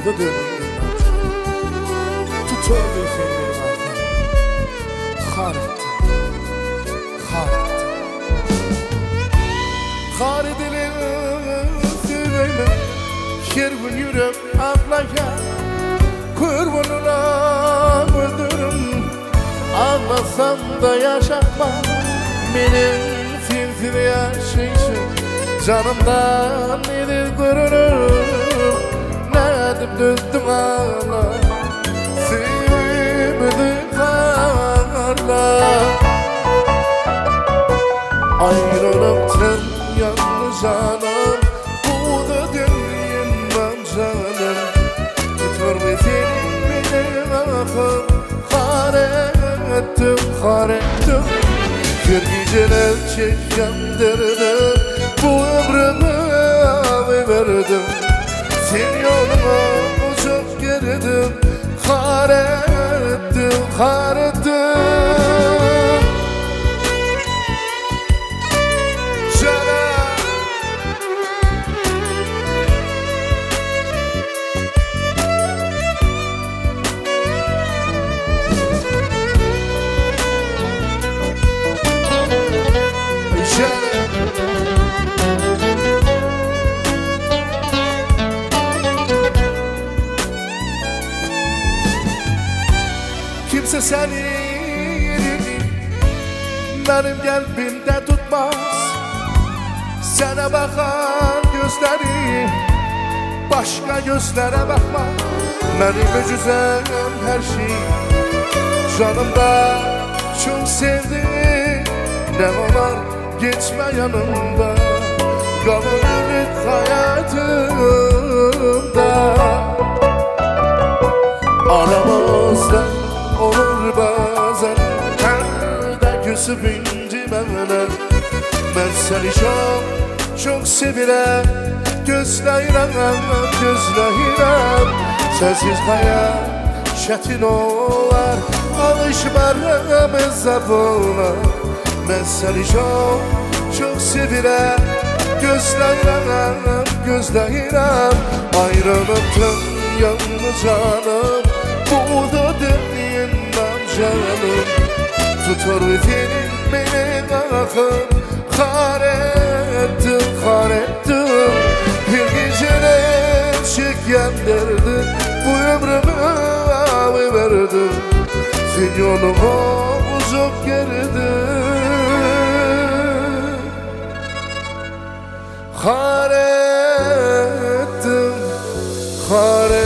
Duza döndüm endam janym. Tutardy sen meni barsaň. Har etdiň. Har etdiň. Har edilen söýgime Her gün ýürek aglaýar. Kör bolan gözlerim Aglasam-da ýaş akmaz. Meniň sensiz ýaşaýşym Janymdan eziz görünim Nädip dözdüň ala Söýgimizi harla Aýralykdan ýandy janym Buza döndi endam janym Tutarmy seni meniň ahym Har etdim, har etdim Her gijeler çekýän derdim Bu ömrümi alyberdim Sen ýoluňa gujak gerdim Har etdim, har etdim Jana. Kimse senin yerini benim kalbimde tutmaz. Sana bakan gözleri başka gözlere bakmaz. Benim güzel her şey canımda çok sevdi. Ne olar geçme yanımda Kalır ümit hayatımda. Aramızda olur bazen Her de küsüp incimeler. Ben seni çok çok sevirem Gözləyirəm, gözləyirəm Sensiz hayat çetin olar Alışmaram ızdırabına. Ben seni çok çok sevirəm Gözləyirəm, gözləyirəm Ayrılıqdan yandı canım Bu da dediğinden canım Tutar seni benim ahım Har ettim, har ettim Bir gecede çeken derdim Bu ömrümü alıverdim Sen yoluma uzak gerdim Har ettim, har ettim.